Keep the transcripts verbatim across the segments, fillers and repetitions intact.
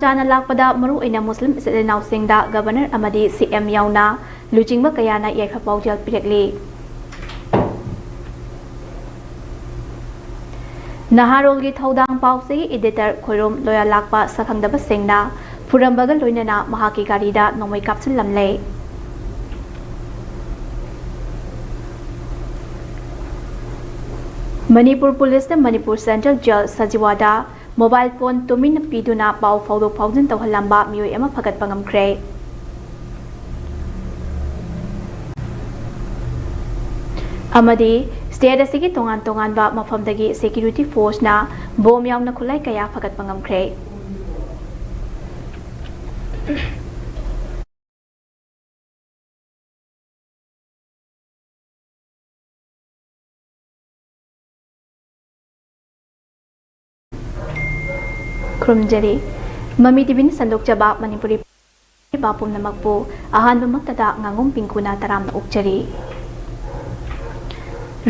ꯆꯥꯅ ꯂꯥꯛꯄꯗ ꯃꯔꯨꯑꯣꯏꯅ ꯃꯨꯁꯂꯤꯝ ꯏꯆꯤꯜ ꯏꯅꯥꯎꯁꯤꯡꯗ ꯒꯕꯔꯅꯔ ꯑꯃꯗꯤ ꯁꯤ ꯑꯦꯝ ꯌꯥꯎꯅ ꯂꯨꯆꯤꯡꯕ ꯀꯌꯥꯅ ꯌꯥꯏꯐ ꯄꯥꯎꯖꯦꯜ ꯄꯤꯔꯛꯂꯤ꯫ ꯅꯍꯥꯔꯣꯜꯒꯤ ꯊꯧꯗꯥꯡ ꯄꯥꯎꯆꯦꯒꯤ editor ꯈꯣꯏꯔꯣꯝ ꯂꯣꯌꯥꯂꯥꯛꯄ ꯁꯛꯈꯪꯗꯕꯁꯤꯡꯅ ꯐꯨꯔꯝꯕꯒ ꯂꯣꯏꯅꯅ ꯃꯍꯥꯛꯀꯤ ꯒꯥꯔꯤꯗ ꯅꯣꯡꯃꯩ ꯀꯥꯞꯁꯤꯜꯂꯝꯂꯦ꯫ ꯃꯅꯤꯄꯨꯔ ꯄꯨꯂꯤꯁꯅ ꯃꯅꯤꯄꯨꯔ ꯁꯦꯟꯇ꯭ꯔꯦꯜ ꯖꯦꯜ ꯁꯖꯤꯋꯥꯗ mobile phone ꯇꯨꯃꯤꯟꯅ ꯄꯤꯗꯨꯅ ꯄꯥꯎ ꯐꯥꯎꯗꯣꯛ ꯐꯥꯎꯖꯤꯟ ꯇꯧꯍꯜꯂꯝꯕ ꯃꯤꯑꯣꯏ ꯑꯃ ꯐꯒꯠꯄ ꯉꯝꯈ꯭ꯔꯦ꯫ ꯑꯃꯗꯤ state ꯑꯁꯤꯒꯤ ꯇꯣꯉꯥꯟ ꯇꯣꯉꯥꯟꯕ ꯃꯐꯝꯗꯒꯤ security forceꯅ bomb ꯌꯥꯎꯅ ꯈꯨꯠꯂꯥꯏ ꯀꯌꯥ ꯐꯒꯠꯄ ꯉꯝꯈ꯭ꯔꯦ꯫ ꯈꯨꯔꯨꯝꯖꯔꯤ꯫ ꯃꯃꯤ ꯇꯤꯚꯤꯅ ꯁꯟꯗꯣꯛꯆꯕ ꯃꯅꯤꯄꯨꯔꯤ ꯄꯥꯎ ꯄꯨꯝꯅꯃꯛꯄꯨ ꯑꯍꯥꯟꯕꯃꯛꯇꯗ ꯉꯥꯉꯣꯝ ꯄꯤꯡꯀꯨꯅ ꯇꯔꯥꯝꯅ ꯑꯣꯛꯆꯔꯤ꯫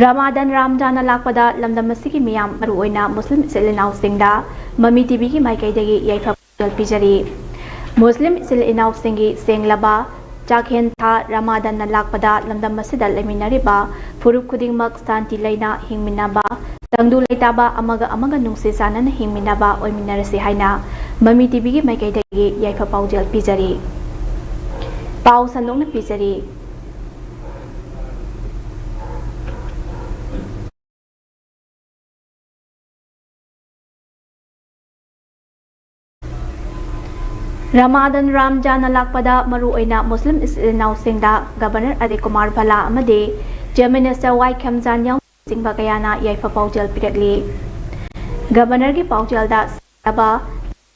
ꯔꯃꯥꯗꯟ ꯔꯥꯝꯖꯥꯟꯅ ꯂꯥꯛꯄꯗ ꯂꯝꯗꯝ ꯑꯁꯤꯒꯤ ꯃꯤꯌꯥꯝ, ꯃꯔꯨꯑꯣꯏꯅ ꯃꯨꯁꯂꯤꯝ ꯏꯆꯤꯜ ꯏꯅꯥꯎꯁꯤꯡꯗ ꯃꯃꯤ ꯇꯤꯚꯤꯒꯤ ꯃꯥꯏꯀꯩꯗꯒꯤ ꯌꯥꯏꯐ ꯄꯥꯎꯖꯦꯜ ꯄꯤꯖꯔꯤ꯫ ꯃꯨꯁꯂꯤꯝ ꯏꯆꯤꯜ ꯏꯅꯥꯎꯁꯤꯡꯒꯤ ꯁꯦꯡꯂꯕ ꯆꯥꯛꯍꯦꯟ ꯊꯥ ꯔꯃꯥꯗꯟꯅ ꯂꯥꯛꯄꯗ ꯂꯝꯗꯝ ꯑꯁꯤꯗ ꯂꯩꯃꯤꯟꯅꯔꯤꯕ ꯐꯨꯔꯨꯞ ꯈꯨꯗꯤꯡꯃꯛ ꯁꯥꯟꯇꯤ ꯂꯩꯅ ꯍꯤꯡꯃꯤꯟꯅꯕ, ꯇꯪꯗꯨ ꯂꯩꯇꯥꯕ, ꯑꯃꯒ ꯑꯃꯒ ꯅꯨꯡꯁꯤ ꯆꯥꯟꯅꯅ ꯍꯤꯡꯃꯤꯟꯅꯕ ꯑꯣꯏꯃꯤꯟꯅꯔꯁꯤ ꯍꯥꯏꯅ ꯃꯃꯤ ꯇꯤꯚꯤꯒꯤ ꯃꯥꯏꯀꯩꯗꯒꯤ ꯌꯥꯏꯐ ꯄꯥꯎꯖꯦꯜ ꯄꯤꯖꯔꯤ꯫ ꯄꯥꯎ ꯁꯟꯗꯣꯛꯅ ꯄꯤꯖꯔꯤ꯫ ꯔꯃꯥꯗꯟ ꯔꯥꯝꯖꯥꯟꯅ ꯂꯥꯛꯄꯗ ꯃꯔꯨꯑꯣꯏꯅ ꯃꯨꯁꯂꯤꯝ ꯏꯆꯤꯜ ꯏꯅꯥꯎꯁꯤꯡꯗ ꯒꯕꯔꯅꯔ ꯑꯗꯤꯀꯨꯃꯥꯔ ꯚꯂꯥ ꯑꯃꯗꯤ Chief Minister ꯋꯥꯏ ꯈꯦꯝꯆꯥꯟ ꯌꯥꯎꯅꯆꯤꯡꯕ ꯀꯌꯥꯅ ꯌꯥꯏꯐ ꯄꯥꯎꯖꯦꯜ ꯄꯤꯔꯛꯂꯤ꯫ ꯒꯕꯔꯅꯔꯒꯤ ꯄꯥꯎꯖꯦꯜꯗ ꯁꯦꯡꯂꯕ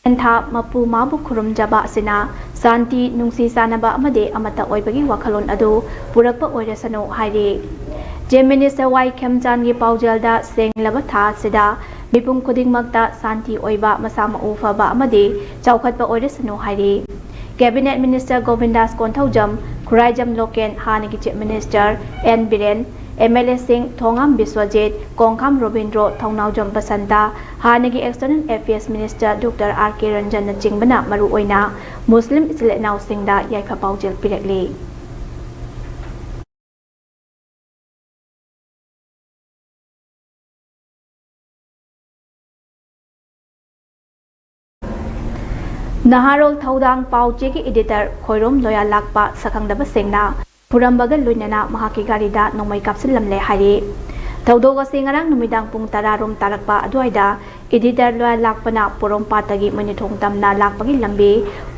ꯆꯥꯛꯍꯦꯟ ꯊꯥ ꯃꯄꯨ ꯃꯥꯕꯨ ꯈꯨꯔꯨꯝꯖꯕ ꯑꯁꯤꯅ ꯁꯥꯟꯇꯤ, ꯅꯨꯡꯁꯤ ꯆꯥꯟꯅꯕ ꯑꯃꯗꯤ ꯑꯃꯠꯇ ꯑꯣꯏꯕꯒꯤ ꯋꯥꯈꯜꯂꯣꯟ ꯑꯗꯨ ꯄꯨꯔꯛꯄ ꯑꯣꯏꯔꯁꯅꯨ ꯍꯥꯏꯔꯤ꯫ Chief Minister ꯋꯥꯏ ꯈꯦꯝꯆꯥꯟꯒꯤ ꯄꯥꯎꯖꯦꯜꯗ ꯁꯦꯡꯂꯕ ꯊꯥ ꯑꯁꯤꯗ ꯃꯤꯄꯨꯝ ꯈꯨꯗꯤꯡꯃꯛꯇ ꯁꯥꯟꯇꯤ ꯑꯣꯏꯕ, ꯃꯁꯥ ꯃꯎ ꯐꯕ ꯑꯃꯗꯤ ꯆꯥꯎꯈꯠꯄ ꯑꯣꯏꯔꯁꯅꯨ ꯍꯥꯏꯔꯤ꯫ Cabinet Minister ꯒꯣꯕꯤꯟꯗꯥꯁ ꯀꯣꯟꯊꯧꯖꯝ, ꯈꯨꯔꯥꯏꯖꯝ ꯂꯣꯀꯦꯟ, ꯍꯥꯟꯅꯒꯤ Chief Minister N Biren, M L ꯑꯦꯁꯤꯡ ꯊꯣꯉꯥꯝ ꯕꯤꯁ꯭ꯋꯖꯤꯠ, ꯀꯣꯡꯈꯥꯝ ꯔꯣꯕꯤꯟꯗ꯭ꯔꯣ, ꯊꯧꯅꯥꯎꯖꯝ ꯕꯁꯟꯇ, ꯍꯥꯟꯅꯒꯤ External Affairs Minister Doctor R K ꯔꯟꯖꯟꯅꯆꯤꯡꯕꯅ ꯃꯔꯨꯑꯣꯏꯅ ꯃꯨꯁꯂꯤꯝ ꯏꯆꯤꯜ ꯏꯅꯥꯎꯁꯤꯡꯗ ꯌꯥꯏꯐ ꯄꯥꯎꯖꯦꯜ ꯄꯤꯔꯛꯂꯤ꯫ ꯅꯍꯥꯔꯣꯜ ꯊꯧꯗꯥꯡ ꯄꯥꯎ ꯆꯦꯒꯤ editor ꯈꯣꯏꯔꯣꯝ ꯂꯣꯌꯥꯂꯥꯛꯄ ꯁꯛꯈꯪꯗꯕꯁꯤꯡꯅ ꯐꯨꯔꯝꯕꯒ ꯂꯣꯏꯅꯅ ꯃꯍꯥꯛꯀꯤ ꯒꯥꯔꯤꯗ ꯅꯣꯡꯃꯩ ꯀꯥꯞꯁꯤꯜꯂꯝꯂꯦ ꯍꯥꯏꯔꯤ꯫ ꯊꯧꯗꯣꯛ ꯑꯁꯤ ꯉꯔꯥꯡ ꯅꯨꯃꯤꯗꯥꯡ ꯄꯨꯡ ꯇꯔꯥ ꯔꯣꯝ ꯇꯥꯔꯛꯄ ꯑꯗꯨꯋꯥꯏꯗ editor ꯂꯣꯌꯥꯂꯥꯛꯄꯅ ꯄꯣꯔꯣꯝꯄꯥꯠꯇꯒꯤ ꯃꯣꯏꯅꯤꯊꯣꯡ ꯇꯝꯅ ꯂꯥꯛꯄꯒꯤ ꯂꯝꯕꯤ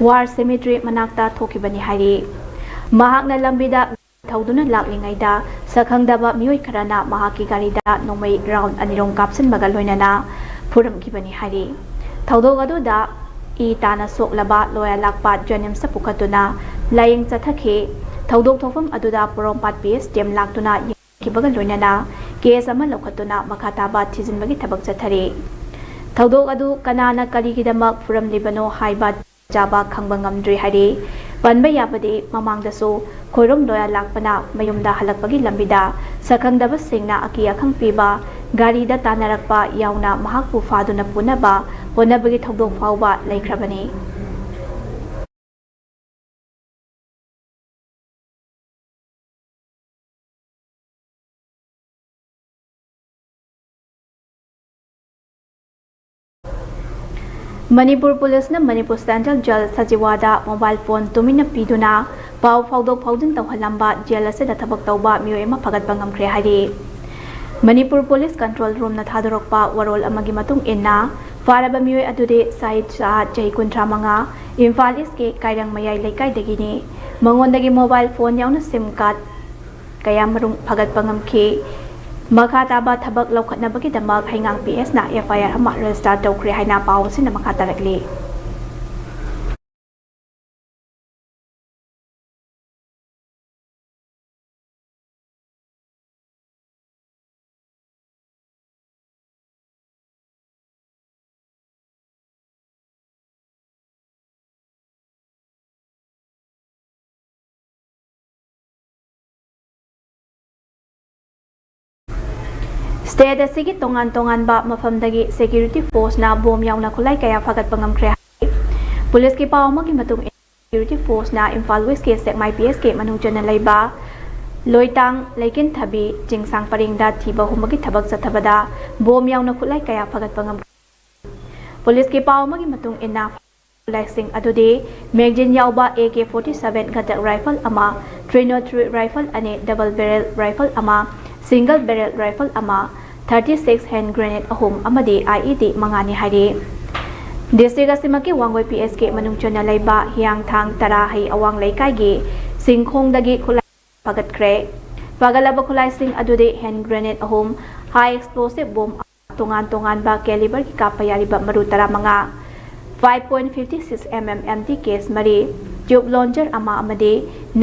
War Cemetery ꯃꯅꯥꯛꯇ ꯊꯣꯛꯈꯤꯕꯅꯤ ꯍꯥꯏꯔꯤ꯫ ꯃꯍꯥꯛꯅ ꯂꯝꯕꯤꯗ ꯊꯧꯗꯨꯅ ꯂꯥꯛꯂꯤꯉꯩꯗ ꯁꯛꯈꯪꯗꯕ ꯃꯤꯑꯣꯏ ꯈꯔꯅ ꯃꯍꯥꯛꯀꯤ ꯒꯥꯔꯤꯗ ꯅꯣꯡꯃꯩ round ꯑꯅꯤꯔꯣꯝ ꯀꯥꯞꯁꯤꯟꯕꯒ ꯂꯣꯏꯅꯅ ꯐꯨꯔꯝꯈꯤꯕꯅꯤ ꯍꯥꯏꯔꯤ꯫ ꯊꯧꯗꯣꯛ ꯑꯗꯨꯗ ꯏ ꯇꯥꯅ ꯁꯣꯛꯂꯕ ꯂꯣꯌꯥꯂꯥꯛꯄ JNIMSꯇ ꯄꯨꯈꯠꯇꯨꯅ ꯂꯥꯌꯦꯡ ꯆꯠꯊꯈꯤ꯫ ꯊꯧꯗꯣꯛ ꯊꯣꯛꯐꯝ ꯑꯗꯨꯗ ꯄꯣꯔꯣꯝꯄꯥꯠ P S team ꯂꯥꯛꯇꯨꯅ ꯌꯦꯡꯈꯤꯕꯒ ꯂꯣꯏꯅꯅ case ꯑꯃ ꯂꯧꯈꯠꯇꯨꯅ ꯃꯈꯥ ꯇꯥꯕ ꯊꯤꯖꯤꯟꯕꯒꯤ ꯊꯕꯛ ꯆꯠꯊꯔꯤ꯫ ꯊꯧꯗꯣꯛ ꯑꯗꯨ ꯀꯅꯥꯅ ꯀꯔꯤꯒꯤꯗꯃꯛ ꯐꯨꯔꯝꯂꯤꯕꯅꯣ ꯍꯥꯏꯕ ꯆꯥꯕ ꯈꯪꯕ ꯉꯝꯗ꯭ꯔꯤ ꯍꯥꯏꯔꯤ꯫ ꯄꯟꯕ ꯌꯥꯕꯗꯤ ꯃꯃꯥꯡꯗꯁꯨ ꯈꯣꯏꯔꯣꯝ ꯂꯣꯌꯥ ꯂꯥꯛꯄꯅ ꯃꯌꯨꯝꯗ ꯍꯜꯂꯛꯄꯒꯤ ꯂꯝꯕꯤꯗ ꯁꯛꯈꯪꯗꯕꯁꯤꯡꯅ ꯑꯀꯤ ꯑꯈꯪ ꯄꯤꯕ ꯒꯥꯔꯤꯗ ꯇꯥꯟꯅꯔꯛꯄ ꯌꯥꯎꯅ ꯃꯍꯥꯛꯄꯨ ꯐꯥꯗꯨꯅ ꯄꯨꯅꯕ ꯍꯣꯠꯅꯕꯒꯤ ꯊꯧꯗꯣꯛ ꯐꯥꯎꯕ ꯂꯩꯈ꯭ꯔꯕꯅꯤ꯫ ꯃꯅꯤꯄꯨꯔ ꯄꯨꯂꯤꯁꯅ Manipur Central Jail ꯁꯆꯤꯋꯥꯗ mobile phone ꯇꯨꯃꯤꯟꯅ ꯄꯤꯗꯨꯅ ꯄꯥꯎ ꯐꯥꯎꯗꯣꯛ ꯐꯥꯎꯖꯤꯟ ꯇꯧꯍꯜꯂꯝꯕ jail ꯑꯁꯤꯗ ꯊꯕꯛ ꯇꯧꯕ ꯃꯤꯑꯣꯏ ꯑꯃ ꯐꯒꯠꯄ ꯉꯝꯈ꯭ꯔꯦ ꯍꯥꯏꯔꯤ꯫ ꯃꯅꯤꯄꯨꯔ ꯄꯨꯂꯤꯁ control roomꯅ ꯊꯥꯗꯣꯔꯛꯄ ꯋꯥꯔꯣꯜ ꯑꯃꯒꯤ ꯃꯇꯨꯡ ꯏꯟꯅ, ꯐꯥꯔꯕ ꯃꯤꯑꯣꯏ ꯑꯗꯨꯗꯤ ꯁꯥꯍꯤꯗ ꯁꯥꯍ, ꯆꯍꯤ ꯀꯨꯟꯊ꯭ꯔꯥ ꯃꯉꯥ, ꯏꯝꯐꯥꯜ Eastꯀꯤ ꯀꯥꯏꯔꯪ ꯃꯌꯥꯏ ꯂꯩꯀꯥꯏꯗꯒꯤꯅꯤ꯫ ꯃꯉꯣꯟꯗꯒꯤ mobile phone ꯌꯥꯎꯅ SIM card ꯀꯌꯥꯃꯔꯨꯝ ꯐꯒꯠꯄ ꯉꯝꯈꯤ꯫ ꯃꯈꯥ ꯇꯥꯕ ꯊꯕꯛ ꯂꯧꯈꯠꯅꯕꯒꯤꯗꯃꯛ ꯍꯩꯉꯥꯡ P Sꯅ F I R ꯑꯃ register ꯇꯧꯈ꯭ꯔꯦ ꯍꯥꯏꯅ ꯄꯥꯎ ꯑꯁꯤꯅ ꯃꯈꯥ ꯇꯥꯔꯛꯂꯤ꯫ ꯁ꯭ꯇꯦꯠ ꯑꯁꯤꯒꯤ ꯇꯣꯉꯥꯟ ꯇꯣꯉꯥꯟꯕ ꯃꯐꯝꯗꯒꯤ ꯁꯦꯀ꯭ꯌꯨꯔꯤꯇꯤ ꯐꯣꯔꯁꯅ ꯕꯣꯝ ꯌꯥꯎꯅ ꯈꯨꯠꯂꯥꯏ ꯀꯌꯥ ꯐꯥꯒꯠꯄ ꯉꯝꯈ꯭ꯔꯦ ꯍꯥꯏ꯫ ꯄꯨꯂꯤꯁꯀꯤ ꯄꯥꯎ ꯑꯃꯒꯤ ꯃꯇꯨꯡ ꯏꯟꯅ, ꯁꯦꯀ꯭ꯌꯨꯔꯤꯇꯤ ꯐꯣꯔꯁꯅ ꯏꯝꯐꯥꯜ ꯋꯦꯁꯀꯤ ꯁꯦꯛꯃꯥꯏ ꯄꯤ ꯑꯦꯁꯀꯤ ꯃꯅꯨꯡ ꯆꯟꯅ ꯂꯩꯕ ꯂꯣꯏꯇꯥꯡ, ꯂꯩꯀꯤꯟꯊꯕꯤ, ꯆꯤꯡꯁꯥꯡ ꯄꯔꯤꯡꯗ ꯊꯤꯕ ꯍꯨꯝꯕꯒꯤ ꯊꯕꯛ ꯆꯠꯊꯕꯗ ꯕꯣꯝ ꯌꯥꯎꯅ ꯈꯨꯠꯂꯥꯏ ꯀꯌꯥ ꯐꯥꯒꯠꯄ ꯉꯝꯈ꯭ꯔꯦ꯫ ꯄꯨꯂꯤꯁꯀꯤ ꯄꯥꯎ ꯑꯃꯒꯤ ꯃꯇꯨꯡ ꯏꯟꯅ, ꯈꯨꯠꯂꯥꯏꯁꯤꯡ ꯑꯗꯨꯗꯤ ꯃꯦꯒꯖꯤꯟ ꯌꯥꯎꯕ ꯑꯦ ꯀꯦ ꯐꯣꯔꯇꯤ ꯁꯚꯦꯟ ꯒꯟꯇꯛ ꯔꯥꯏꯐꯜ ꯑꯃ, ꯊ꯭ꯔꯤ ꯅꯣꯠ ꯊ꯭ꯔꯤ ꯔꯥꯏꯐꯜ ꯑꯅꯤ, ꯗꯕꯜ ꯕꯦꯔꯦꯜ ꯔꯥꯏꯐꯜ ꯑꯃ, ꯁꯤꯡꯒꯜ ꯕꯦꯔꯦꯜ ꯔꯥꯏꯐꯜ ꯑꯃ, ꯊꯥꯔꯇꯤ ꯁꯤꯛꯁ ꯍꯦꯟ ꯒ꯭ꯔꯦꯅꯦꯗ ꯑꯍꯨꯝ ꯑꯃꯗꯤ ꯑꯥꯏ ꯏ ꯗꯤ ꯃꯉꯥꯅꯤ ꯍꯥꯏꯔꯤ꯫ ꯗꯤꯁꯇ꯭ꯔꯤꯛ ꯑꯁꯤꯃꯛꯀꯤ ꯋꯥꯡꯒꯣꯏ ꯄꯤ ꯑꯦꯁꯀꯤ ꯃꯅꯨꯡ ꯆꯟꯅ ꯂꯩꯕ ꯍꯤꯌꯥꯡꯊꯥꯡ ꯇꯔꯥꯍꯩ ꯑꯋꯥꯡ ꯂꯩꯀꯥꯏꯒꯤ ꯁꯤꯡꯈꯣꯡꯗꯒꯤ ꯈꯨꯠꯂꯥꯏ ꯐꯒꯠꯈ꯭ꯔꯦ꯫ ꯐꯒꯠꯂꯕ ꯈꯨꯠꯂꯥꯏꯁꯤꯡ ꯑꯗꯨꯗꯤ ꯍꯦꯟ ꯒ꯭ꯔꯦꯅꯦꯗ ꯑꯍꯨꯝ, ꯍꯥꯏ ꯑꯦꯛꯁꯄ꯭ꯂꯣꯁꯤꯚ ꯕꯣꯝ, ꯇꯣꯉꯥꯟ ꯇꯣꯉꯥꯟꯕ ꯀꯦꯂꯤꯕꯔꯒꯤ ꯀꯥꯞꯄ ꯌꯥꯔꯤꯕ ꯃꯔꯨ ꯇꯔꯥꯃꯉꯥ, five point fifty six M M M T ꯀꯦꯁ ꯃꯔꯤ, ꯇ꯭ꯌꯨꯕ ꯂꯣꯟꯆꯔ ꯑꯃ ꯑꯃꯗꯤ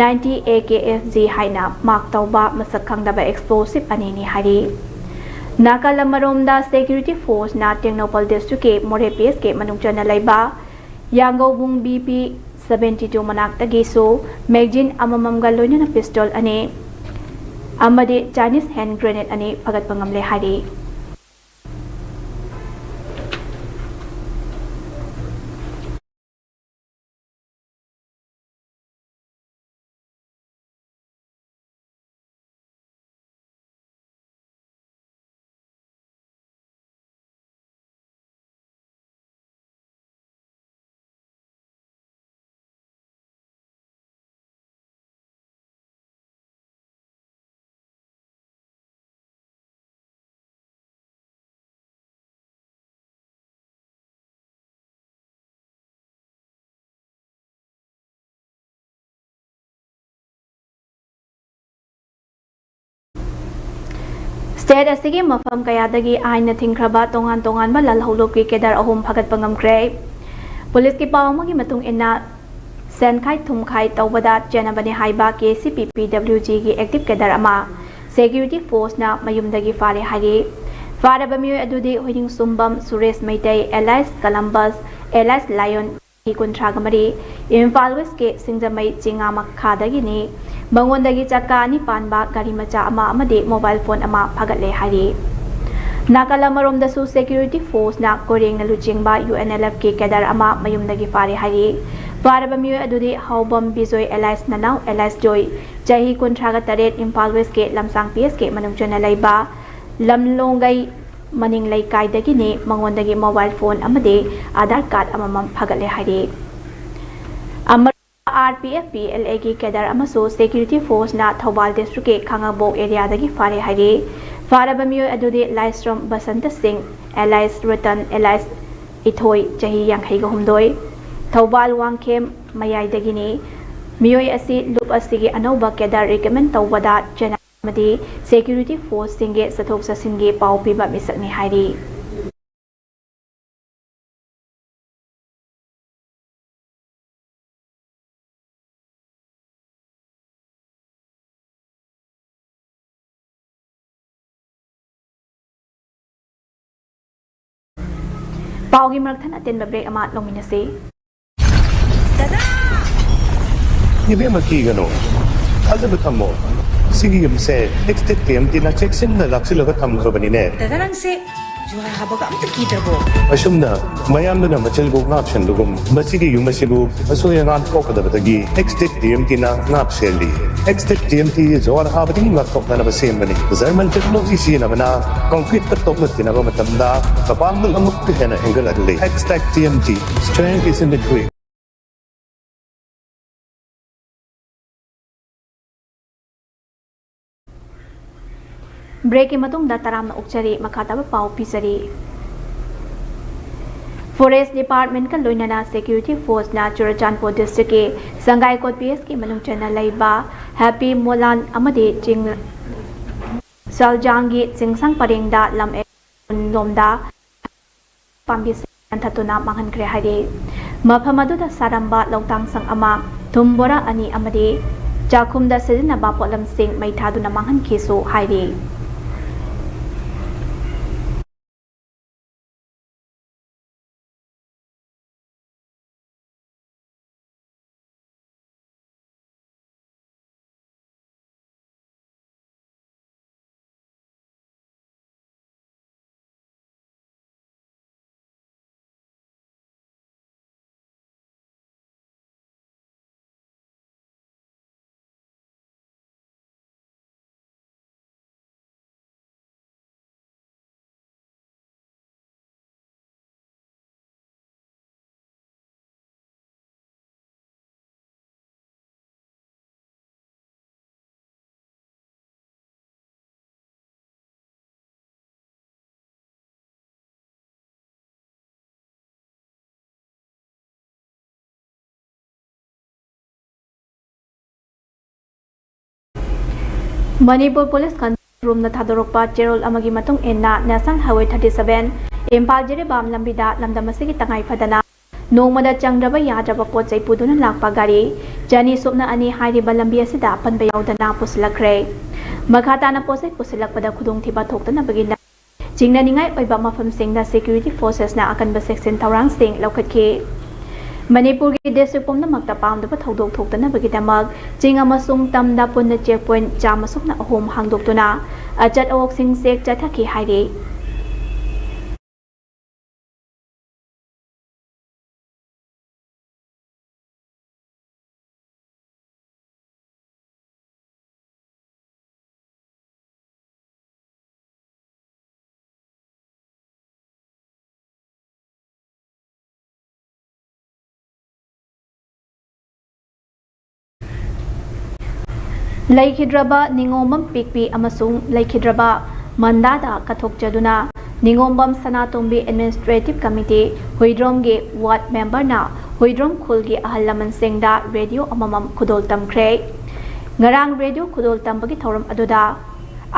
ninety A K F G ꯍꯥꯏꯅ ꯃꯥꯔꯛ ꯇꯧꯕ ꯃꯁꯛ ꯈꯪꯗꯕ ꯑꯦꯛꯁꯄ꯭ꯂꯣꯁꯤꯚ ꯑꯅꯤꯅꯤ ꯍꯥꯏꯔꯤ꯫ ꯅꯥꯀꯜ ꯑꯃꯔꯣꯝꯗ, ꯁꯦꯀ꯭ꯌꯨꯔꯤꯇꯤ ꯐꯣꯔꯁꯅ ꯇꯦꯡꯅꯧꯄꯜ ꯗꯤꯁꯇ꯭ꯔꯤꯛꯀꯤ ꯃꯣꯔꯦ ꯄꯤ ꯑꯦꯁꯀꯤ ꯃꯅꯨꯡ ꯆꯟꯅ ꯂꯩꯕ Yanggoubung B P seventy two ꯃꯅꯥꯛꯇꯒꯤꯁꯨ ꯃꯦꯒꯖꯤꯟ ꯑꯃꯃꯝꯒ ꯂꯣꯏꯅꯅ ꯄꯤꯁꯇꯣꯜ ꯑꯅꯤ ꯑꯃꯗꯤ ꯆꯥꯏꯅꯤꯁ ꯍꯦꯟ ꯒ꯭ꯔꯦꯅꯦꯗ ꯑꯅꯤ ꯐꯒꯠꯄ ꯉꯝꯂꯦ ꯍꯥꯏꯔꯤ꯫ ꯁ꯭ꯇꯦꯠ ꯑꯁꯤꯒꯤ ꯃꯐꯝ ꯀꯌꯥꯗꯒꯤ ꯑꯥꯏꯟꯅ ꯊꯤꯡꯈ꯭ꯔꯕ ꯇꯣꯉꯥꯟ ꯇꯣꯉꯥꯟꯕ ꯂꯥꯜꯍꯧꯂꯨꯞꯀꯤ ꯀꯦꯗꯔ ꯑꯍꯨꯝ ꯐꯒꯠꯄ ꯉꯝꯈ꯭ꯔꯦ꯫ ꯄꯨꯂꯤꯁꯀꯤ ꯄꯥꯎ ꯑꯃꯒꯤ ꯃꯇꯨꯡ ꯏꯟꯅ, ꯁꯦꯟꯈꯥꯏ ꯊꯨꯝꯈꯥꯏ ꯇꯧꯕꯗ ꯆꯦꯟꯅꯕꯅꯤ ꯍꯥꯏꯕ ꯀꯦ ꯁꯤ ꯄꯤ ꯄꯤ ꯗꯕ꯭ꯂꯤꯎ ꯖꯤꯒꯤ ꯑꯦꯛꯇꯤꯚ ꯀꯦꯗꯔ ꯑꯃ ꯁꯦꯀ꯭ꯌꯨꯔꯤꯇꯤ ꯐꯣꯔꯁꯅ ꯃꯌꯨꯝꯗꯒꯤ ꯐꯥꯔꯦ ꯍꯥꯏꯔꯤ꯫ ꯐꯥꯔꯕ ꯃꯤꯑꯣꯏ ꯑꯗꯨꯗꯤ ꯍꯨꯏꯅꯤꯡꯁꯨꯝꯕꯝ ꯁꯨꯔꯦꯁ ꯃꯩꯇꯩ, ꯑꯦꯂꯥꯏꯁ ꯀꯂꯝꯕꯁ, ꯑꯦꯂꯥꯏꯁ ꯂꯥꯏꯌꯣꯟ, ꯆꯍꯤ ꯀꯨꯟꯊ꯭ꯔꯥꯒ ꯃꯔꯤ, ꯏꯝꯐꯥꯜ ꯋꯦꯁꯀꯤ ꯁꯤꯡꯖꯃꯩ ꯆꯤꯉꯥ ꯃꯈꯥꯗꯒꯤꯅꯤ꯫ ꯃꯉꯣꯟꯗꯒꯤ ꯆꯀꯥ ꯑꯅꯤ ꯄꯥꯟꯕ ꯒꯥꯔꯤ ꯃꯆꯥ ꯑꯃ ꯑꯃꯗꯤ ꯃꯣꯕꯥꯏꯜ ꯐꯣꯟ ꯑꯃ ꯐꯥꯒꯠꯂꯦ ꯍꯥꯏꯔꯤ꯫ ꯅꯥꯀꯜ ꯑꯃꯔꯣꯝꯗꯁꯨ security forceꯅ ꯀꯣꯏꯔꯦꯡꯅ ꯂꯨꯆꯤꯡꯕ UNLFꯀꯤ cadre ꯑꯃ ꯃꯌꯨꯝꯗꯒꯤ ꯐꯥꯔꯦ ꯍꯥꯏꯔꯤ꯫ ꯐꯥꯔꯕ ꯃꯤꯑꯣꯏ ꯑꯗꯨꯗꯤ ꯍꯥꯎꯕꯝ ꯕꯤꯖꯣꯏ alias ꯅꯅꯥꯎ alias ꯖꯣꯏ, ꯆꯍꯤ ꯀꯨꯟꯊ꯭ꯔꯥꯒ ꯇꯔꯦꯠ, ꯏꯝꯐꯥꯜ Westꯀꯤ ꯂꯝꯁꯥꯡ PSꯀꯤ ꯃꯅꯨꯡ ꯆꯟꯅ ꯂꯩꯕ ꯂꯝꯂꯣꯡꯒꯩ ꯃꯅꯤꯡ ꯂꯩꯀꯥꯏꯗꯒꯤꯅꯤ꯫ ꯃꯉꯣꯟꯗꯒꯤ mobile phone ꯑꯃꯗꯤ Aadhaar card ꯑꯃꯃꯝ ꯐꯥꯒꯠꯂꯦ ꯍꯥꯏꯔꯤ꯫ ꯑꯃ-, RPF PLAꯒꯤ cadre ꯑꯃꯁꯨ security forceꯅ ꯊꯧꯕꯥꯜ districtꯀꯤ ꯈꯥꯉꯕꯣꯛ areaꯗꯒꯤ ꯐꯥꯔꯦ ꯍꯥꯏꯔꯤ꯫ ꯐꯥꯔꯕ ꯃꯤꯑꯣꯏ ꯑꯗꯨꯗꯤ ꯂꯥꯏꯁ꯭ꯔꯝ ꯕꯁꯟꯇ ꯁꯤꯡ alias ꯔꯇꯟ alias ꯏꯊꯣꯏ, ꯆꯍꯤ ꯌꯥꯡꯈꯩꯒ ꯍꯨꯝꯗꯣꯏ, ꯊꯧꯕꯥꯜ ꯋꯥꯡꯈꯦꯝ ꯃꯌꯥꯏꯗꯒꯤꯅꯤ꯫ ꯃꯤꯑꯣꯏ ꯑꯁꯤ ꯂꯨꯞ ꯑꯁꯤꯒꯤ ꯑꯅꯧꯕ cadre recommend ꯇꯧꯕꯗ ꯆꯦꯟꯅ ꯑꯃꯗꯤ security forceꯁꯤꯡꯒꯤ ꯆꯠꯊꯣꯛ ꯆꯠꯁꯤꯟꯒꯤ ꯄꯥꯎ ꯄꯤꯕ ꯃꯤꯁꯛꯅꯤ ꯍꯥꯏꯔꯤ꯫ ꯄꯥꯎꯒꯤ ꯃꯔꯛ ꯊꯠꯅ ꯑꯇꯦꯟꯕ break ꯑꯃ ꯂꯧꯃꯤꯟꯅꯁꯤ꯫ ꯏꯕꯦꯝꯃ, ꯀꯤꯒꯅꯨ, ꯊꯥꯖꯕ ꯊꯝꯃꯣ꯫ ꯁꯤꯒꯤ ꯌꯨꯝꯁꯦ Extech TMTꯅ ꯆꯦꯛꯁꯤꯟꯅ ꯂꯥꯛꯁꯤꯜꯂꯒ ꯊꯝꯈ꯭ꯔꯕꯅꯤꯅꯦ꯫ ꯗꯗꯥ, ꯅꯪꯁꯦ ꯖꯨꯍꯥꯔ ꯍꯥꯕꯒ ꯑꯝꯇ ꯀꯤꯗ꯭ꯔꯕꯣ? ꯑꯁꯨꯝꯅ ꯃꯌꯥꯝꯗꯨꯅ ꯃꯆꯤꯜꯕꯨ ꯉꯥꯛꯁꯦꯟꯕꯒꯨꯝ, ꯃꯁꯤꯒꯤ ꯌꯨꯝ ꯑꯁꯤꯕꯨ ꯑꯁꯣꯏ ꯑꯉꯥꯝ ꯊꯣꯛꯀꯗꯕꯗꯒꯤ Extech TMTꯅ ꯉꯥꯛ ꯁꯦꯜꯂꯤ꯫ Extech TMT ꯖꯨꯍꯥꯔ ꯍꯥꯕꯗꯒꯤ ꯉꯥꯛꯊꯣꯛꯅꯅꯕ ꯁꯦꯝꯕꯅꯤ꯫ German technology ꯁꯤꯖꯤꯟꯅꯕꯅ concreteꯀ ꯇꯣꯛꯅ ꯇꯤꯟꯅꯕ ꯃꯇꯝꯗ ꯃꯄꯥꯡꯒꯜ ꯑꯃꯨꯛꯀ ꯍꯦꯟꯅ ꯍꯦꯟꯒꯠꯍꯜꯂꯤ꯫ Extech TMT, strength is in the grit. Breakꯀꯤ ꯃꯇꯨꯡꯗ ꯇꯔꯥꯝꯅ ꯑꯣꯛꯆꯔꯤ, ꯃꯈꯥ ꯇꯥꯕ ꯄꯥꯎ ꯄꯤꯖꯔꯤ꯫ Forest Departmentꯀ ꯂꯣꯏꯅꯅ security forceꯅ ꯆꯨꯔꯆꯥꯟꯄꯨꯔ districtꯀꯤ ꯁꯪꯒꯥꯏꯀꯣꯠ PSꯀꯤ ꯃꯅꯨꯡ ꯆꯟꯅ ꯂꯩꯕ ꯍꯦꯄꯤ ꯃꯣꯂꯥꯟ ꯑꯃꯗꯤ ꯆꯤꯡ ꯁꯜꯖꯥꯡꯒꯤ ꯆꯤꯡꯁꯥꯡ ꯄꯔꯦꯡꯗ ꯂꯝ ꯂꯣꯝꯗ ꯄꯥꯝꯕꯤꯁꯤꯡ ꯌꯥꯟꯊꯠꯇꯨꯅ ꯃꯥꯡꯍꯟꯈ꯭ꯔꯦ ꯍꯥꯏꯔꯤ꯫ ꯃꯐꯝ ꯑꯗꯨꯗ ꯁꯥꯔꯝꯕ ꯂꯧꯇꯥꯡ ꯁꯪ ꯑꯃ, ꯊꯨꯝ ꯕꯣꯔꯥ ꯑꯅꯤ ꯑꯃꯗꯤ ꯆꯥꯛꯈꯨꯝꯗ ꯁꯤꯖꯤꯟꯅꯕ ꯄꯣꯠꯂꯝꯁꯤꯡ ꯃꯩ ꯊꯥꯗꯨꯅ ꯃꯥꯡꯍꯟꯈꯤꯁꯨ ꯍꯥꯏꯔꯤ꯫ ꯃꯅꯤꯄꯨꯔ ꯄꯨꯂꯤꯁ ꯀꯟꯇ꯭ꯔꯣꯜ ꯔꯨꯝꯅ ꯊꯥꯗꯣꯔꯛꯄ ꯆꯦꯔꯣꯜ ꯑꯃꯒꯤ ꯃꯇꯨꯡ ꯏꯟꯅ, national highway thirty seven Imphal Jiribam ꯂꯝꯕꯤꯗ ꯂꯝꯗꯝ ꯑꯁꯤꯒꯤ ꯇꯉꯥꯏ ꯐꯗꯅ ꯅꯣꯡꯃꯗ ꯆꯪꯗ꯭ꯔꯕ ꯌꯥꯗ꯭ꯔꯕ ꯄꯣꯠ ꯆꯩ ꯄꯨꯗꯨꯅ ꯂꯥꯛꯄ ꯒꯥꯔꯤ ꯆꯅꯤ ꯁꯨꯞꯅ ꯑꯅꯤ ꯍꯥꯏꯔꯤꯕ ꯂꯝꯕꯤ ꯑꯁꯤꯗ ꯑꯄꯟꯕ ꯌꯥꯎꯗꯅ ꯄꯨꯁꯤꯜꯂꯛꯈ꯭ꯔꯦ꯫ ꯃꯈꯥ ꯇꯥꯅ ꯄꯣꯠ ꯆꯩ ꯄꯨꯁꯤꯜꯂꯛꯄꯗ ꯈꯨꯗꯣꯡꯊꯤꯕ ꯊꯣꯛꯇꯅꯕꯒꯤ ꯆꯤꯡꯅꯅꯤꯡꯉꯥꯏ ꯑꯣꯏꯕ ꯃꯐꯝꯁꯤꯡꯗ ꯁꯦꯀ꯭ꯌꯨꯔꯤꯇꯤ ꯐꯣꯔꯁꯦꯁꯅ ꯑꯀꯟꯕ ꯆꯦꯛꯁꯤꯟ ꯊꯧꯔꯥꯡꯁꯤꯡ ꯂꯧꯈꯠꯈꯤ꯫ ꯃꯅꯤꯄꯨꯔꯒꯤ ꯗꯤꯁꯇ꯭ꯔꯤꯛ ꯄꯨꯝꯅꯃꯛꯇ ꯄꯥꯝꯗꯕ ꯊꯧꯗꯣꯛ ꯊꯣꯛꯇꯅꯕꯒꯤꯗꯃꯛ ꯆꯤꯡ ꯑꯃꯁꯨꯡ ꯇꯝꯗ ꯄꯨꯟꯅ ꯆꯦꯛ ꯄꯣꯏꯟꯠ ꯆꯥꯝꯃ ꯁꯨꯞꯅ ꯑꯍꯨꯝ ꯍꯥꯡꯗꯣꯛꯇꯨꯅ ꯑꯆꯠ ꯑꯋꯣꯛꯁꯤꯡ ꯆꯦꯛ ꯆꯠꯊꯈꯤ ꯍꯥꯏꯔꯤ꯫ ꯂꯩꯈꯤꯗ꯭ꯔꯕ ꯅꯤꯉꯣꯝꯕꯝ ꯄꯤꯛꯄꯤ ꯑꯃꯁꯨꯡ ꯂꯩꯈꯤꯗ꯭ꯔꯕ ꯃꯟꯗꯥꯗ ꯀꯠꯊꯣꯛꯆꯗꯨꯅ ꯅꯤꯉꯣꯝꯕꯝ ꯁꯅꯥꯇꯣꯝꯕꯤ ꯑꯦꯗꯃꯤꯅꯤꯁꯇ꯭ꯔꯦꯇꯤꯚ ꯀꯃꯤꯇꯤ ꯍꯨꯏꯗ꯭ꯔꯣꯝꯒꯤ ꯋꯥꯔꯗ ꯃꯦꯝꯕꯔꯅ ꯍꯨꯏꯗ꯭ꯔꯣꯝ ꯈꯨꯜꯒꯤ ꯑꯍꯜ ꯂꯃꯟꯁꯤꯡꯗ ꯔꯦꯗꯤꯑꯣ ꯑꯃꯃꯝ ꯈꯨꯗꯣꯜ ꯇꯝꯈ꯭ꯔꯦ꯫ ꯉꯔꯥꯡ ꯔꯦꯗꯤꯑꯣ ꯈꯨꯗꯣꯜ ꯇꯝꯕꯒꯤ ꯊꯧꯔꯝ ꯑꯗꯨꯗ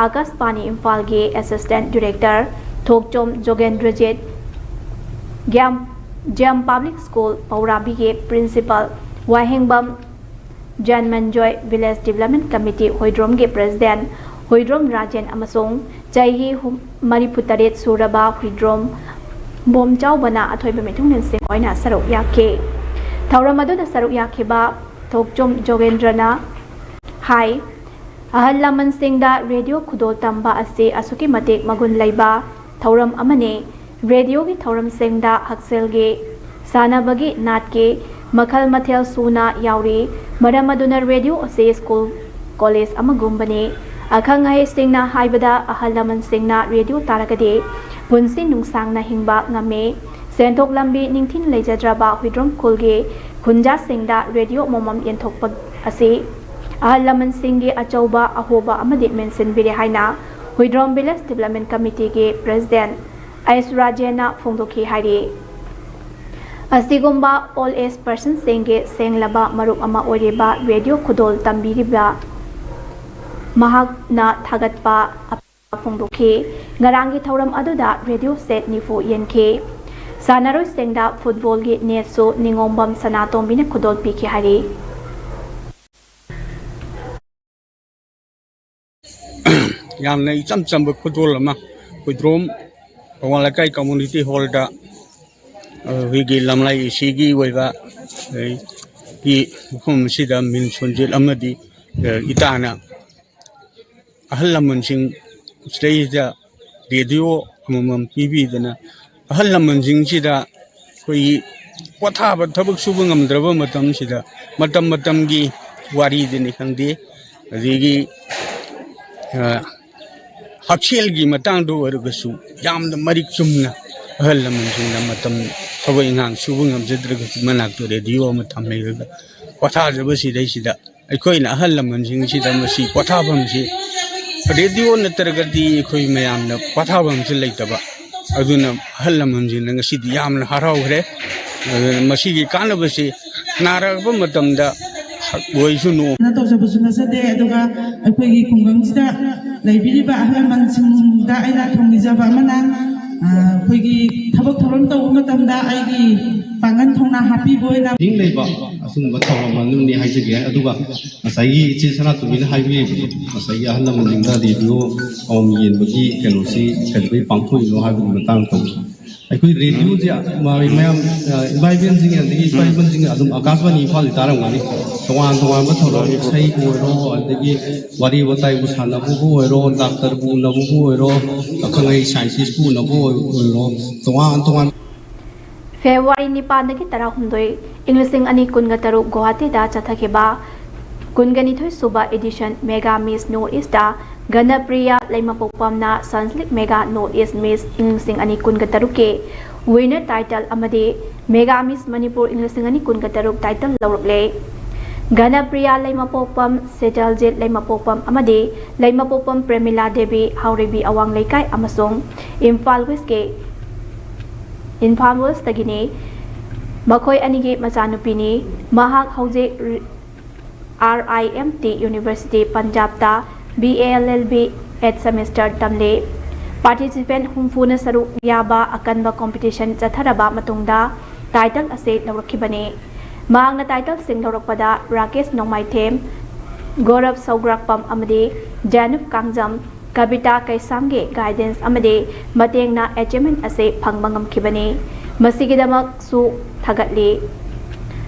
ꯑꯥꯀꯥꯁꯕꯥꯅꯤ ꯏꯝꯐꯥꯜꯒꯤ ꯑꯦꯁꯤꯁꯇꯦꯟꯠ ꯗꯤꯔꯦꯛꯇꯔ ꯊꯣꯛꯆꯣꯝ ꯖꯣꯒꯦꯟꯗ꯭ꯔꯖꯤꯠ, ꯒ꯭ꯌꯥꯝ-, ꯖ꯭ꯌꯥꯝ ꯄꯕ꯭ꯂꯤꯛ ꯁ꯭ꯀꯨꯜ ꯄꯧꯔꯥꯕꯤꯒꯤ principal Wahengbam Janmenjoy, village development committee ꯍꯨꯏꯗ꯭ꯔꯣꯝꯒꯤ ꯄ꯭ꯔꯦꯁꯤꯗꯦꯟꯠ ꯍꯨꯏꯗ꯭ꯔꯣꯝ ꯔꯥꯖꯦꯟ ꯑꯃꯁꯨꯡ ꯆꯍꯤ ꯍꯨꯝ-, ꯃꯔꯤꯐꯨ ꯇꯔꯦꯠ ꯁꯨꯔꯕ ꯍꯨꯏꯗ꯭ꯔꯣꯝ ꯕꯣꯝꯆꯥꯎꯕꯅ ꯑꯊꯣꯏꯕ ꯃꯤꯊꯨꯡꯂꯦꯟꯁꯤꯡ ꯑꯣꯏꯅ ꯁꯔꯨꯛ ꯌꯥꯈꯤ꯫ ꯊꯧꯔꯝ ꯑꯗꯨꯗ ꯁꯔꯨꯛ ꯌꯥꯈꯤꯕ ꯊꯣꯛꯆꯣꯝ ꯖꯣꯒꯦꯟꯗ꯭ꯔꯅ ꯍꯥꯏ, ꯑꯍꯜ ꯂꯃꯟꯁꯤꯡꯗ ꯔꯦꯗꯤꯑꯣ ꯈꯨꯗꯣꯜ ꯇꯝꯕ ꯑꯁꯤ ꯑꯁꯨꯛꯀꯤ ꯃꯇꯤꯛ ꯃꯒꯨꯟ ꯂꯩꯕ ꯊꯧꯔꯝ ꯑꯃꯅꯤ꯫ ꯔꯦꯗꯤꯑꯣꯒꯤ ꯊꯧꯔꯝꯁꯤꯡꯗ ꯍꯛꯁꯦꯜꯒꯤ, ꯁꯥꯟꯅꯕꯒꯤ, ꯅꯥꯠꯀꯤ ꯃꯈꯜ ꯃꯊꯦꯜ ꯁꯨꯅ ꯌꯥꯎꯔꯤ꯫ ꯃꯔꯝ ꯑꯗꯨꯅ ꯔꯦꯗꯤꯑꯣ ꯑꯁꯤ ꯁ꯭ꯀꯨꯜ, ꯀꯣꯂꯦꯖ ꯑꯃꯒꯨꯝꯕꯅꯤ꯫ ꯑꯈꯪ ꯑꯍꯩꯁꯤꯡꯅ ꯍꯥꯏꯕꯗ, ꯑꯍꯜ ꯂꯃꯟꯁꯤꯡꯅ ꯔꯦꯗꯤꯑꯣ ꯇꯥꯔꯒꯗꯤ ꯄꯨꯟꯁꯤ ꯅꯨꯡꯁꯥꯡꯅ ꯍꯤꯡꯕ ꯉꯝꯃꯤ꯫ ꯁꯦꯟꯊꯣꯛ ꯂꯝꯕꯤ ꯅꯤꯡꯊꯤꯅ ꯂꯩꯖꯗ꯭ꯔꯕ ꯍꯨꯏꯗ꯭ꯔꯣꯝ ꯈꯨꯜꯒꯤ ꯈꯨꯟꯖꯥꯁꯤꯡꯗ ꯔꯦꯗꯤꯑꯣ ꯑꯃꯃꯝ ꯌꯦꯟꯊꯣꯛꯄ ꯑꯁꯤ ꯑꯍꯜ ꯂꯃꯟꯁꯤꯡꯒꯤ ꯑꯆꯧꯕ ꯑꯍꯣꯕ ꯑꯃꯗꯤ ꯃꯦꯟꯁꯤꯟꯕꯤꯔꯦ ꯍꯥꯏꯅ ꯍꯨꯏꯗ꯭ꯔꯣꯝ ꯚꯤꯂꯦꯖ ꯗꯤꯕ꯭ꯂꯞꯃꯦꯟꯠ ꯀꯃꯤꯇꯤꯒꯤ ꯄ꯭ꯔꯦꯁꯤꯗꯦꯟꯠ ꯑꯩꯁ ꯔꯥꯖꯦꯟꯅ ꯐꯣꯡꯗꯣꯛꯈꯤ ꯍꯥꯏꯔꯤ꯫ ꯑꯁꯤꯒꯨꯝꯕ ꯑꯣꯜ ꯑꯦꯖ ꯄꯔꯁꯟꯁꯤꯡꯒꯤ ꯁꯦꯡꯂꯕ ꯃꯔꯨꯞ ꯑꯃ ꯑꯣꯏꯔꯤꯕ ꯔꯦꯗꯤꯑꯣ ꯈꯨꯗꯣꯜ ꯇꯝꯕꯤꯔꯤꯕ ꯃꯍꯥꯛꯅ ꯊꯥꯒꯠꯄ ꯑꯄꯥꯝꯕ ꯐꯣꯡꯗꯣꯛꯈꯤ꯫ ꯉꯔꯥꯡꯒꯤ ꯊꯧꯔꯝ ꯑꯗꯨꯗ ꯔꯦꯗꯤꯑꯣ ꯁꯦꯠ ꯅꯤꯐꯨ ꯌꯦꯟꯈꯤ꯫ ꯁꯥꯟꯅꯔꯣꯏꯁꯤꯡꯗ ꯐꯨꯠꯕꯣꯜꯒꯤ ꯅꯦꯠꯁꯨ ꯅꯤꯉꯣꯝꯕꯝ ꯁꯅꯥꯇꯣꯝꯕꯤꯅ ꯈꯨꯗꯣꯜ ꯄꯤꯈꯤ ꯍꯥꯏꯔꯤ꯫ ꯌꯥꯝꯅ ꯏꯆꯝ ꯆꯝꯕ ꯈꯨꯗꯣꯜ ꯑꯃ ꯍꯨꯏꯗ꯭ꯔꯣꯝ ꯊꯧꯕꯥꯜ ꯂꯩꯀꯥꯏ ꯀꯝꯃꯨꯅꯤꯇꯤ ꯍꯣꯜꯗ ꯑꯩꯈꯣꯏꯒꯤ ꯂꯝꯂꯥꯏ ꯏꯁꯩꯒꯤ ꯑꯣꯏꯕ ꯑꯩꯒꯤ ꯃꯐꯝ ꯑꯁꯤꯗ ꯃꯤꯡ ꯁꯣꯟꯖꯦꯜ ꯑꯃꯗꯤ ꯏꯇꯥꯅ ꯑꯍꯜ ꯂꯃꯟꯁꯤꯡ ꯁꯤꯗꯩꯁꯤꯗ ꯔꯦꯗꯤꯑꯣ ꯑꯃꯃꯝ ꯄꯤꯕꯤꯗꯅ ꯑꯍꯜ ꯂꯃꯟꯁꯤꯡꯁꯤꯗ ꯑꯩꯈꯣꯏꯒꯤ ꯄꯣꯊꯥꯕ ꯊꯕꯛ ꯁꯨꯕ ꯉꯝꯗ꯭ꯔꯕ ꯃꯇꯝꯁꯤꯗ ꯃꯇꯝ ꯃꯇꯝꯒꯤ ꯋꯥꯔꯤꯗꯅꯤ ꯈꯪꯗꯦ, ꯑꯗꯒꯤ ꯍꯛꯁꯦꯜꯒꯤ ꯃꯇꯥꯡꯗ ꯑꯣꯏꯔꯒꯁꯨ ꯌꯥꯝꯅ ꯃꯔꯤꯛ ꯆꯨꯝꯅ ꯑꯍꯜ ꯂꯃꯟꯁꯤꯡꯅ ꯃꯇꯝ ꯊꯕꯛ ꯏꯪꯈꯥꯡ ꯁꯨꯕ ꯉꯝꯖꯗ꯭ꯔꯒꯁꯨ ꯃꯅꯥꯛꯇ ꯔꯦꯗꯤꯑꯣ ꯑꯃ ꯊꯝꯂꯒ ꯄꯣꯊꯥꯖꯕ ꯁꯤꯗꯩꯁꯤꯗ ꯑꯩꯈꯣꯏꯅ ꯑꯍꯜ ꯂꯃꯟꯁꯤꯡꯁꯤꯗ ꯃꯁꯤ ꯄꯣꯊꯥꯐꯝꯁꯤ ꯔꯦꯗꯤꯑꯣ ꯅꯠꯇ꯭ꯔꯒꯗꯤ ꯑꯩꯈꯣꯏ ꯃꯌꯥꯝꯅ ꯄꯣꯊꯥꯐꯝꯁꯤ ꯂꯩꯇꯕ꯫ ꯑꯗꯨꯅ ꯑꯍꯜ ꯂꯃꯟꯁꯤꯡꯅ ꯉꯁꯤꯗꯤ ꯌꯥꯝꯅ ꯍꯔꯥꯎꯈ꯭ꯔꯦ꯫ ꯑꯗꯨꯅ ꯃꯁꯤꯒꯤ ꯀꯥꯟꯅꯕꯁꯤ ꯅꯥꯔꯛꯄ ꯃꯇꯝꯗ ꯑꯣꯏꯁꯅꯨ꯫ ꯇꯧꯖꯕꯁꯨ ꯅꯠꯆꯗꯦ꯫ ꯑꯗꯨꯒ ꯑꯩꯈꯣꯏꯒꯤ ꯈꯨꯡꯒꯪꯁꯤꯗ ꯂꯩꯕꯤꯔꯤꯕ ꯑꯍꯜ ꯂꯃꯟꯁꯤꯡꯗ ꯑꯩꯅ ꯊꯧꯅꯤꯖꯕ ꯑꯃꯅ, ꯑ, ꯑꯩꯈꯣꯏꯒꯤ ꯊꯕꯛ ꯊꯧꯔꯝ ꯇꯧꯕ ꯃꯇꯝꯗ ꯑꯩꯒꯤ ꯄꯥꯡꯒꯜ ꯊꯧꯅꯥ ꯍꯥꯞꯄꯤꯕ ꯑꯣꯏꯅ ꯅꯤꯡ ꯂꯩꯕ ꯑꯁꯤꯒꯨꯝꯕ ꯊꯧꯔꯝ ꯃꯅꯨꯡꯅꯤ ꯍꯥꯏꯖꯒꯦ꯫ ꯑꯗꯨꯒ ꯉꯁꯥꯏꯒꯤ ꯏꯆꯦ ꯁꯅꯥꯇꯣꯝꯕꯤꯅ ꯍꯥꯏꯕꯤꯔꯤꯕꯗꯣ, ꯉꯁꯥꯏꯒꯤ ꯑꯍꯜ ꯂꯃꯟꯁꯤꯡꯗ ꯔꯦꯗꯤꯑꯣ ꯑꯃꯃꯝ ꯌꯦꯟꯕꯒꯤ ꯀꯩꯅꯣꯁꯤ ꯀꯩꯗꯧꯕꯩ ꯄꯥꯡꯊꯣꯛꯏꯅꯣ ꯍꯥꯏꯕꯒꯤ ꯃꯇꯥꯡꯗ ꯇꯧꯕ꯫ ꯑꯩꯈꯣꯏ ꯔꯦꯗꯤꯑꯣꯁꯦ ꯃꯌꯥꯝ, ꯏꯃꯥ ꯏꯕꯦꯟꯁꯤꯡ ꯑꯗꯒꯤ ꯏꯄꯥ ꯏꯃꯟꯁꯤꯡ ꯑꯗꯨꯝ ꯑꯀꯥꯁꯕꯥꯅꯤ ꯏꯝꯐꯥꯜꯗꯤ ꯇꯥꯔꯝꯒꯅꯤ꯫ ꯇꯣꯉꯥꯟ ꯇꯣꯉꯥꯟꯕ ꯊꯧꯔꯝ, ꯏꯁꯩꯕꯨ ꯑꯣꯏꯔꯣ, ꯑꯗꯒꯤ ꯋꯥꯔꯤ ꯋꯥꯇꯥꯏꯕꯨ ꯁꯥꯟꯅꯕꯕꯨ ꯑꯣꯏꯔꯣ, ꯗꯥꯛꯇꯔꯕꯨ ꯎꯅꯕꯕꯨ ꯑꯣꯏꯔꯣ, ꯑꯈꯪ ꯑꯍꯩ ꯁꯥꯏꯟꯇꯤꯁꯄꯨ ꯎꯅꯕꯕꯨ ꯑꯣꯏꯔꯣ, ꯇꯣꯉꯥꯟ ꯇꯣꯉꯥꯟ ꯐꯦꯕ꯭ꯔꯨꯋꯥꯔꯤ ꯅꯤꯄꯥꯟꯗꯒꯤ ꯇꯔꯥꯍꯨꯝꯗꯣꯏ, ꯏꯪ ꯂꯤꯁꯤꯡ ꯑꯅꯤ ꯀꯨꯟꯒ ꯇꯔꯨꯛ ꯒꯨꯋꯥꯍꯥꯇꯤꯗ ꯆꯠꯊꯈꯤꯕ ꯀꯨꯟꯒ ꯅꯤꯊꯣꯏ ꯁꯨꯕ edition Mega Miss North East ꯒꯅꯄ꯭ꯔꯤꯌꯥ ꯂꯩꯃꯄꯣꯛꯄꯝꯅ Sunsilk Mega North East Miss ꯏꯪ ꯂꯤꯁꯤꯡ ꯑꯅꯤ ꯀꯨꯟꯒ ꯇꯔꯨꯛꯀꯤ winner title ꯑꯃꯗꯤ Mega Miss Manipur ꯏꯪ ꯂꯤꯁꯤꯡ ꯑꯅꯤ ꯀꯨꯟꯒ ꯇꯔꯨꯛ title ꯂꯧꯔꯛꯂꯦ꯫ ꯒꯅꯄ꯭ꯔꯤꯌꯥ ꯂꯩꯃꯄꯣꯛꯄꯝ, ꯁꯦꯇꯜꯖꯤꯠ ꯂꯩꯃꯄꯣꯛꯄꯝ ꯑꯃꯗꯤ ꯂꯩꯃꯄꯣꯛꯄꯝ ꯄ꯭ꯔꯦꯃꯤꯂꯥ ꯗꯦꯕꯤ, ꯍꯥꯎꯔꯩꯕꯤ ꯑꯋꯥꯡ ꯂꯩꯀꯥꯏ ꯑꯃꯁꯨꯡ ꯏꯝꯐꯥꯜ ꯋꯦꯁꯀꯤ, ꯏꯝꯐꯥꯜ ꯋꯦꯁꯇꯒꯤꯅꯤ꯫ ꯃꯈꯣꯏ ꯑꯅꯤꯒꯤ ꯃꯆꯥꯅꯨꯄꯤꯅꯤ꯫ ꯃꯍꯥꯛ ꯍꯧꯖꯤꯛ RIMT University ꯄꯟꯖꯥꯕꯇ B A L L B eighth semester ꯇꯝꯂꯤ꯫ Participant ꯍꯨꯝꯐꯨꯅ ꯁꯔꯨꯛ ꯌꯥꯕ ꯑꯀꯟꯕ competition ꯆꯠꯊꯔꯕ ꯃꯇꯨꯡꯗ title ꯑꯁꯤ ꯂꯧꯔꯛꯈꯤꯕꯅꯤ꯫ ꯃꯍꯥꯛꯅ titleꯁꯤꯡ ꯂꯧꯔꯛꯄꯗ ꯔꯥꯀꯦꯁ ꯅꯣꯡꯃꯥꯏꯊꯦꯝ, ꯒꯧꯔꯕ ꯁꯧꯒ꯭ꯔꯥꯛꯄꯝ ꯑꯃꯗꯤ ꯖꯦꯅꯨꯞ ꯀꯥꯡꯖꯝ, ꯀꯕꯤꯇꯥ ꯀꯩꯁꯥꯝꯒꯤ guidance ꯑꯃꯗꯤ ꯃꯇꯦꯡꯅ achievement ꯑꯁꯤ ꯐꯪꯕ ꯉꯝꯈꯤꯕꯅꯤ꯫ ꯃꯁꯤꯒꯤꯗꯃꯛꯁꯨ ꯊꯥꯒꯠꯂꯤ꯫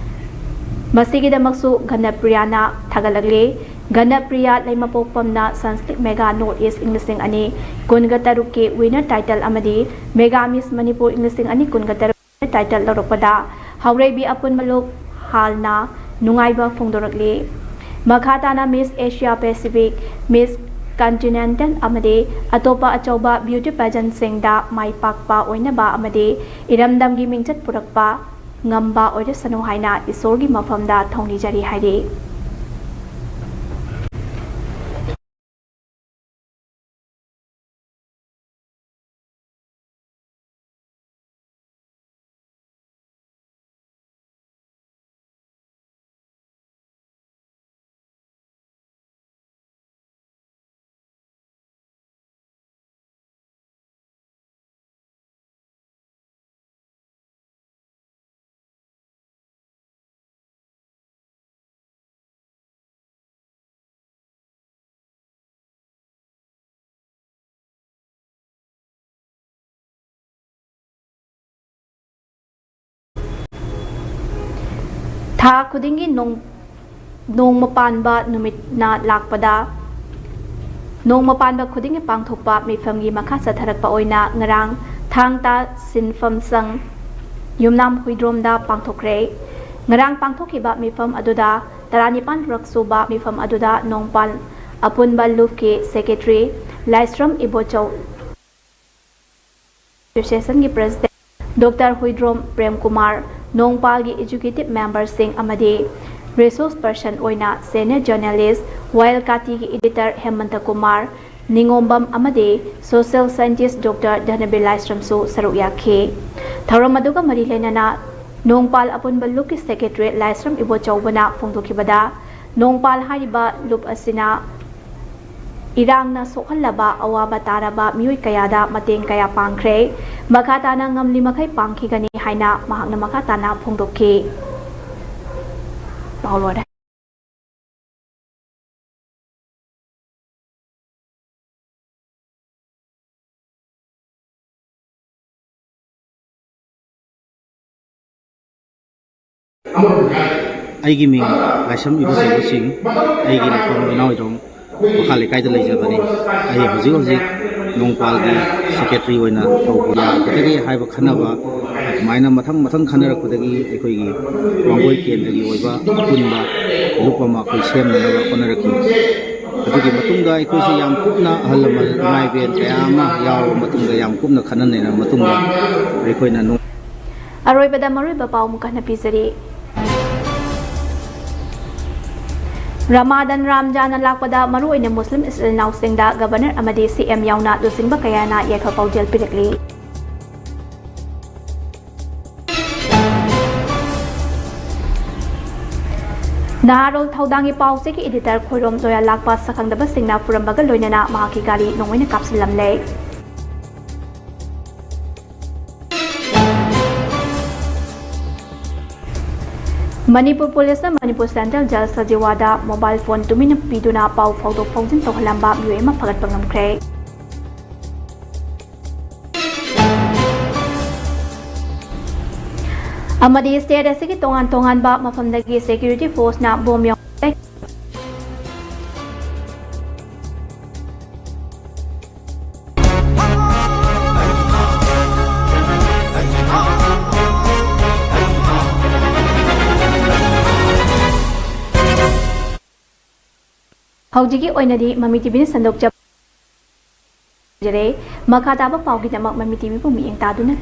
ꯃꯁꯤꯒꯤꯗꯃꯛꯁꯨ ꯘꯅꯄ꯭ꯔꯤꯌꯥꯅ ꯊꯥꯒꯠꯂꯛꯂꯤ꯫ Ghanapriya ꯂꯩꯃꯄꯣꯛꯄꯝꯅ Sunslip Mega North East ꯏꯪ ꯂꯤꯁꯤꯡ ꯑꯅꯤ ꯀꯨꯟꯒ ꯇꯔꯨꯛꯀꯤ winner title ꯑꯃꯗꯤ Mega Miss Manipur ꯏꯪ ꯂꯤꯁꯤꯡ ꯑꯅꯤ ꯀꯨꯟꯒ ꯇꯔꯨꯛ title ꯂꯧꯔꯛꯄꯗ ꯍꯥꯎꯔꯩꯕꯤ ꯑꯄꯨꯟꯕ ꯂꯨꯞ ꯍꯥꯜꯅ ꯅꯨꯡꯉꯥꯏꯕ ꯐꯣꯡꯗꯣꯔꯛꯂꯤ꯫ ꯃꯈꯥ ꯇꯥꯅ Miss Asia Pacific, Miss Continental ꯑꯃꯗꯤ ꯑꯇꯣꯞꯄ ꯑꯆꯧꯕ beauty pageantꯁꯤꯡꯗ ꯃꯥꯏ ꯄꯥꯛꯄ ꯑꯣꯏꯅꯕ ꯑꯃꯗꯤ ꯏꯔꯝꯗꯝꯒꯤ ꯃꯤꯡꯆꯠ ꯄꯨꯔꯛꯄ ꯉꯝꯕ ꯑꯣꯏꯔꯁꯅꯨ ꯍꯥꯏꯅ ꯏꯁꯣꯔꯒꯤ ꯃꯐꯝꯗ ꯊꯧꯅꯤꯖꯔꯤ ꯍꯥꯏꯔꯤ꯫ ꯊꯥ ꯈꯨꯗꯤꯡꯒꯤ ꯅꯣꯡ-, ꯅꯣꯡꯃ ꯄꯥꯟꯕ ꯅꯨꯃꯤꯠꯅ ꯂꯥꯛꯄꯗ, ꯅꯣꯡꯃ ꯄꯥꯟꯕ ꯈꯨꯗꯤꯡꯒꯤ ꯄꯥꯡꯊꯣꯛꯄ ꯃꯤꯐꯝꯒꯤ ꯃꯈꯥ ꯆꯠꯊꯔꯛꯄ ꯑꯣꯏꯅ ꯉꯔꯥꯡ ꯊꯥꯡ ꯇꯥ ꯁꯤꯟꯐꯝ ꯁꯪ ꯌꯨꯝꯅꯥꯝ ꯍꯨꯏꯗ꯭ꯔꯣꯝꯗ ꯄꯥꯡꯊꯣꯛꯈ꯭ꯔꯦ꯫ ꯉꯔꯥꯡ ꯄꯥꯡꯊꯣꯛꯈꯤꯕ ꯃꯤꯐꯝ ꯑꯗꯨꯗ ꯇꯔꯥꯅꯤꯄꯥꯟ ꯔꯛ ꯁꯨꯕ ꯃꯤꯐꯝ ꯑꯗꯨꯗ ꯅꯣꯡꯄꯥꯜ ꯑꯄꯨꯟꯕ ꯂꯨꯞꯀꯤ secretary ꯂꯥꯏꯁ꯭ꯔꯝ Ibochou, associationꯒꯤ president Doctor Huidrom Premkumar, ꯅꯣꯡꯄꯥꯜꯒꯤ executive memberꯁꯤꯡ ꯑꯃꯗꯤ resource person ꯑꯣꯏꯅ senior journalist ꯋꯥꯌꯦꯜ ꯀꯥꯇꯤꯒꯤ editor ꯍꯦꯃꯟꯇ ꯀꯨꯃꯥꯔ ꯅꯤꯉꯣꯝꯕꯝ ꯑꯃꯗꯤ social scientist Doctor ꯙꯅꯕꯤꯔ ꯂꯥꯏꯁ꯭ꯔꯝꯁꯨ ꯁꯔꯨꯛ ꯌꯥꯈꯤ꯫ ꯊꯧꯔꯝ ꯑꯗꯨꯒ ꯃꯔꯤ ꯂꯩꯅꯅ ꯅꯣꯡꯄꯥꯜ ꯑꯄꯨꯟꯕ ꯂꯨꯞꯀꯤ secretary ꯂꯥꯏꯁ꯭ꯔꯝ ꯏꯕꯣꯆꯧꯕꯅ ꯐꯣꯡꯗꯣꯛꯈꯤꯕꯗ, ꯅꯣꯡꯄꯥꯜ ꯍꯥꯏꯔꯤꯕ ꯂꯨꯞ ꯑꯁꯤꯅ ꯏꯔꯥꯡꯅ ꯁꯣꯛꯍꯜꯂꯕ ꯑꯋꯥꯕ ꯇꯥꯔꯕ ꯃꯤꯑꯣꯏ ꯀꯌꯥꯗ ꯃꯇꯦꯡ ꯀꯌꯥ ꯄꯥꯡꯈ꯭ꯔꯦ꯫ ꯃꯈꯥ ꯇꯥꯅ ꯉꯝꯂꯤ ꯃꯈꯩ ꯄꯥꯡꯈꯤꯒꯅꯤ ꯍꯥꯏꯅ ꯃꯍꯥꯛꯅ ꯃꯈꯥ ꯇꯥꯅ ꯐꯣꯡꯗꯣꯛꯈꯤ꯫ ꯄꯥꯎ ꯂꯣꯏꯔꯦ꯫ ꯑꯩꯒꯤ ꯃꯤꯡ ꯂꯥꯏꯁ꯭ꯔꯝ ꯏꯕꯣꯆꯧꯕ ꯁꯤꯡ, ꯑꯩꯒꯤ ꯂꯩꯐꯝ ꯏꯅꯥꯎꯏꯔꯣꯝ ꯃꯈꯥ ꯂꯩꯀꯥꯏꯗ ꯂꯩꯖꯕꯅꯤ꯫ ꯑꯩ ꯍꯧꯖꯤꯛ ꯍꯧꯖꯤꯛ ꯅꯣꯡꯄꯥꯜꯒꯤ ꯁꯦꯀ꯭ꯔꯦꯇꯔꯤ ꯑꯣꯏꯅ ꯇꯧꯕ ꯌꯥꯒꯗꯒꯦ ꯍꯥꯏꯕ ꯈꯟꯅꯕ, ꯑꯗꯨꯃꯥꯏꯅ ꯃꯊꯪ ꯃꯊꯪ ꯈꯟꯅꯔꯛꯄꯗꯒꯤ ꯑꯩꯈꯣꯏꯒꯤ ꯋꯥꯡꯒꯣꯏ ꯀꯦꯟꯗ꯭ꯔꯒꯤ ꯑꯣꯏꯕ ꯑꯄꯨꯟꯕ ꯂꯨꯞ ꯑꯃ ꯑꯩꯈꯣꯏ ꯁꯦꯝꯅꯅꯕ ꯍꯣꯠꯅꯔꯛꯈꯤ꯫ ꯑꯗꯨꯒꯤ ꯃꯇꯨꯡꯗ ꯑꯩꯈꯣꯏꯁꯤ ꯌꯥꯝ ꯀꯨꯞꯅ ꯑꯍꯜ ꯂꯃꯟ ꯏꯃꯥ ꯏꯕꯦꯟ ꯀꯌꯥ ꯑꯃ ꯌꯥꯎꯔꯕ ꯃꯇꯨꯡꯗ, ꯌꯥꯝ ꯀꯨꯞꯅ ꯈꯟꯅ ꯅꯩꯅꯔꯕ ꯃꯇꯨꯡꯗ ꯑꯩꯈꯣꯏꯅ ꯅꯣꯡ ꯑꯔꯣꯏꯕꯗ ꯃꯔꯨꯑꯣꯏꯕ ꯄꯥꯎ ꯑꯃꯨꯛ ꯍꯟꯅ ꯄꯤꯖꯔꯤ꯫ ꯔꯃꯥꯗꯟ ꯔꯥꯝꯖꯥꯟꯅ ꯂꯥꯛꯄꯗ ꯃꯔꯨꯑꯣꯏꯅ ꯃꯨꯁꯂꯤꯝ ꯏꯆꯤꯜ ꯏꯅꯥꯎꯁꯤꯡꯗ ꯒꯕꯔꯅꯔ ꯑꯃꯗꯤ ꯁꯤ ꯑꯦꯝ ꯌꯥꯎꯅ ꯂꯨꯆꯤꯡꯕ ꯀꯌꯥꯅ ꯌꯥꯏꯐ ꯄꯥꯎꯖꯦꯜ ꯄꯤꯔꯛꯂꯤ꯫ ꯅꯍꯥꯔꯣꯜ ꯊꯧꯗꯥꯡꯒꯤ ꯄꯥꯎꯆꯦꯒꯤ ꯏꯗꯤꯇꯔ ꯈꯣꯏꯔꯣꯝ ꯂꯣꯌꯥ ꯂꯥꯛꯄ ꯁꯛꯈꯪꯗꯕꯁꯤꯡꯅ ꯐꯨꯔꯝꯕꯒ ꯂꯣꯏꯅꯅ ꯃꯍꯥꯛꯀꯤ ꯒꯥꯔꯤ ꯅꯣꯡꯃꯩꯅ ꯀꯥꯞꯁꯤꯜꯂꯝꯂꯦ꯫ ꯃꯅꯤꯄꯨꯔ ꯄꯨꯂꯤꯁꯅ ꯃꯅꯤꯄꯨꯔ ꯁꯦꯟꯇ꯭ꯔꯦꯜ ꯖꯦꯜ ꯁꯖꯤꯋꯥꯗ ꯃꯣꯕꯥꯏꯜ ꯐꯣꯟ ꯇꯨꯃꯤꯟꯅ ꯄꯤꯗꯨꯅ ꯄꯥꯎ ꯐꯥꯎꯗꯣꯛ ꯐꯥꯎꯖꯤꯟ ꯇꯧꯍꯜꯂꯝꯕ ꯃꯤꯑꯣꯏ ꯑꯃ ꯐꯒꯠꯄ ꯉꯝꯈ꯭ꯔꯦ꯫ ꯑꯃꯗꯤ ꯁ꯭ꯇꯦꯠ ꯑꯁꯤꯒꯤ ꯇꯣꯉꯥꯟ ꯇꯣꯉꯥꯟꯕ ꯃꯐꯝꯗꯒꯤ ꯁꯦꯀ꯭ꯌꯨꯔꯤꯇꯤ ꯐꯣꯔꯁꯅ ꯕꯣꯝ ꯌꯥꯎ ꯍꯧꯖꯤꯛꯀꯤ ꯑꯣꯏꯅꯗꯤ ꯃꯃꯤ ꯇꯤꯚꯤꯅ ꯁꯟꯗꯣꯛꯆꯕ ꯖꯔꯦ꯫ ꯃꯈꯥ ꯇꯥꯕ ꯄꯥꯎꯒꯤꯗꯃꯛ ꯃꯃꯤ ꯇꯤꯚꯤꯕꯨ ꯃꯤꯠꯌꯦꯡ ꯇꯥꯗꯨꯅ